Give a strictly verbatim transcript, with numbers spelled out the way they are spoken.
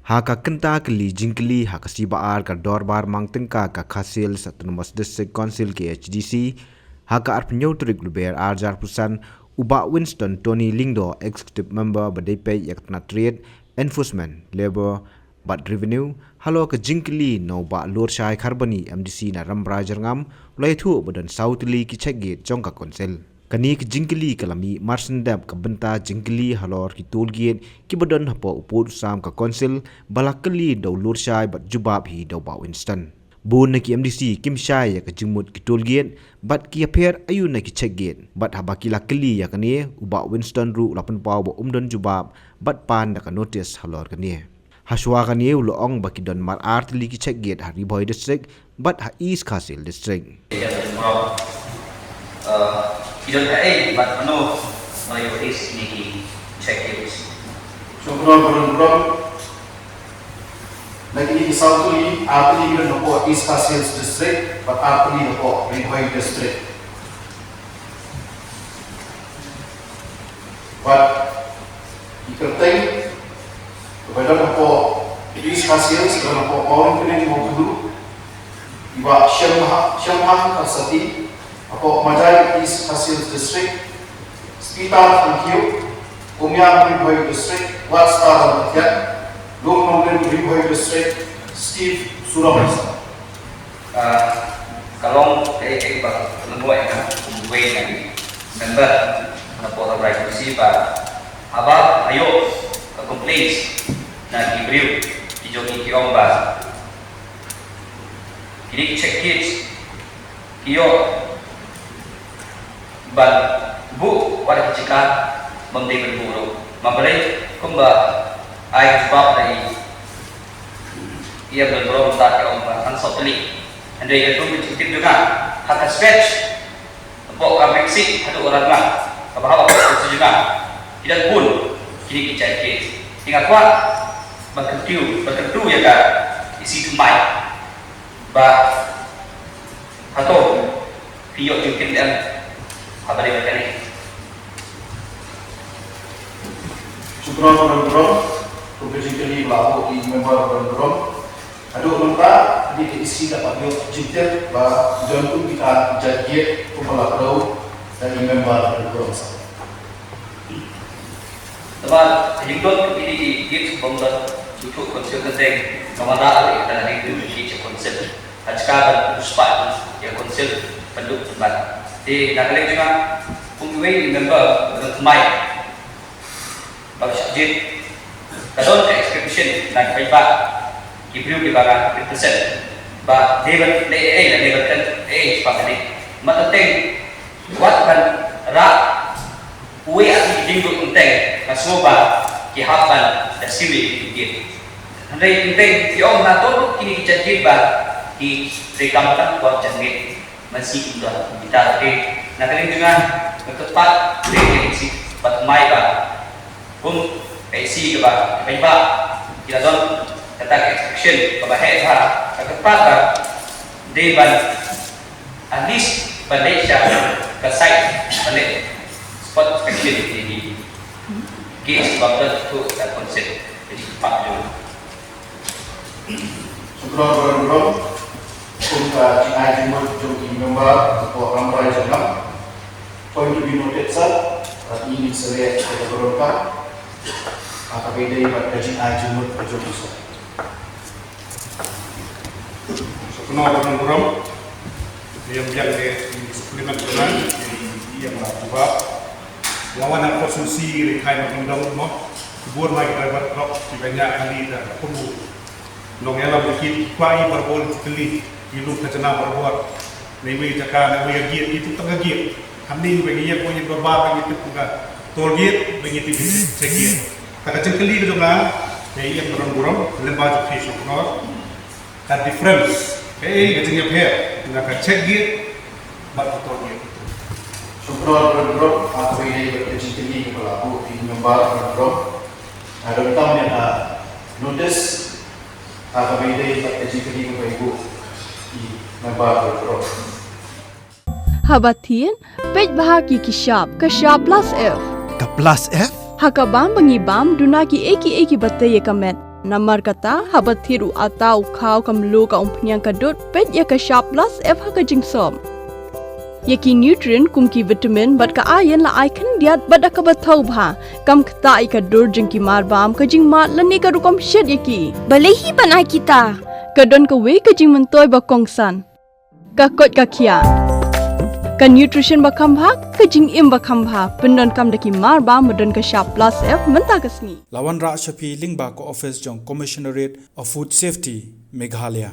Ha ka kynta kali jingkylli ha ka C B R ka dorbar mang tyngka ka Khasi Hills Autonomous District Council K H D C, ha ka arphew tarik Lber arhajar arphew san, u Bah Winston Tony Lyngdoh, Executive Member ba dei peit ïa ka tnat Trade, Enforcement, Labour bad Revenue, halor ka jingkylli na u Bah Lurshai Kharbani, M D C na Rambrai Jyrngam, u la ïathuh ba don saw tylli ki check gate jong ka Council. Kane ka jingkylli ka la mih marshen dep ka bynta jingkylli halor ki toll gate kiba don hapoh u pud u sam ka Council, ba la kylli da u Lurshai bad jubab hi da u Bah Winston. Bun na ki M D C kim shai ïa ka jingmut ki toll gate bad ki ïapher aiu na ki check gate, bad haba ki la kylli ïa kane, u Bah Winston ruh u la pynpaw ba um don jubab bad pan da ka notice halor kane. Hashwa kane u la ong ba ki don mar ar tylli ki check gate ha Ri Bhoi District bad ha East Khasi Hills District. Ki don ha ei bad mano ma ïoh list kine ki check gates? Shongknor Baron Burom, na kine ki saw tylli, ar tylli ki don hapoh East Khasi Hills District bad ar tylli hapoh Ri Bhoi District. Bad ki kyrteng kiba don hapoh East Khasi Hills, ki don hapoh Mawryngkneng, Mawkhynru, i Bah Shyamha-, Shyamhang Kharsati, hapoh Majai, East Khasi Hills District, Spetar Thangkhiew, Umiam, Ri Bhoi District, Watstar Rangkathiat, Lungnongrim, Ri Bhoi District, Steve Surong. Ah, ka long kaei kaei ba ka long wei na kumwei na member na pdeng Rambrai Constituency ba haba ïoh ka complaints na ki briew, ki jong ki ong ba kine ki check gates ki ïoh ban buh wat la ki jaka bym dei ban buh ruh. Namar balei? Kumba ai jubab na i, i Bah Lyngdoh mynta, ki ong ba tang saw tylli. Hynrei katkum ka jingtip jong nga, ha ka stretch hapoh ka Mexit haduh Rangbah, kaba hap hapoh ka jong nga, ki don bun kine ki check gate. Te nga kwah ban kyntu, ban kyntu ïa ka E C thymmai ba hato phi ïoh jingkylli em haba dei ba kane? Shukran Baron Burom, kum ka jingkylli ba la buh i member Baron Burom. Haduh mynta, hadien ka E C ka pat ïoh jingtip ba don kum kita ki check gate kumba la kdew da i member Baron Burom. Namar ha ïing don kine ki gate bym don juh Council, ka teng ka mada ka dei ka dei ka Council. Ha jaka ban spot ïa Council pynduh pynban. Te na ka liang jong nga kum uwei u member ba don thymmai ba shah jied, ka don ka expectation na ki paidbah, ki briew kiba nga represent, ba dei ban leh ei ei, dei ban kren ei ei shaphang kane. Namar ka teng wat ban rah uwei ar tylli ki diengduh, teng nga sngew ba ki hap ban da siew ïa kine ki gate. Hynrei teng ki ong na to kine ki check gate ba ki treikam tang por jong ngi. Mynta ki don kita, te na ka liang jong nga, nga kyrpad ïa ka E C ba thymmai ba kum ka E C kaba, kaba, ki la don kata ka expectation kaba heh bha, nga kyrpad ba dei ban at least ban leit sha ka site, ban leit spot inspection ïa ki gates ba don ha ka Council. Ka jingkyrpad jong nga. Shukran Baron Burom. Kum ka jingai jingmut jong i member hapoh Rambrai Jyrngam, point to be noted sir. Bad ngi ngin sa leh ïa ka baroh ka, ha kaba ïadei bad ka jingai jingmut ka jong i sir. Shukran Baron Burom. Ïa biang de supplement jong nga, ïa nga jubab. Nga wan na constituency Rakhine Nyngkong mo. Bun ma ki driver truck kiba ñiah kali da kumno. Nongïalam ki kwah i barabor ki kylli, i lum khajna barabor. Na iwei i jaka, na iwei i gate, i tip tang ka gate. Hangne ba ngi ïeng, ba ngi ïeng barabor, ba ngi tip ka toll gate, ba ngi tip ka check gate. Ta ka jingkylli ka jong nga ïa i Baron Burom, lyngba jong phi Shongknor. Ka difference, kaei ka jingïapher na ka check gate bad ka toll gate? Shongknor Baron Burom, ha kaba ïadei bad ka jingkylli kaba la buh i member Baron Burom, nga donkam ïa ka notice ha kaba ïadei bad ka jingkylli kaba la buh i member Baron Burom. Haba thied, peit bha ki ki shap, ka shap plus F. Ka plus F? Ha ka bam ba ngi bam, duna kiei kiei kiba tei ïa ka met. Namar kata, haba thied u atta, u khaw, ka mluh, ka umphniang, ka dud, peit ïa ka Shap Plus F ha ka jingsop. Ïa ki nutrient kum ki vitamin bad ka iron la ai khyndiat bad da kaba thaw bha. Kam ktah ïa ka dur jong ki marbam, ka jingmad lane ka rukom shet ïa ki. Balei hi ban ai kita? Ka don kawei ka jingmyntoi ba kongsan. Ka koit ka khiah. Ka nutrition ba kham bha, ka jingim ba kham bha. Pyndonkam da ki marbam ba don ka Shap Plus F mynta ka sngi. La wanrah sha phi lyngba ka office jong Commissionerate of Food Safety, Meghalaya.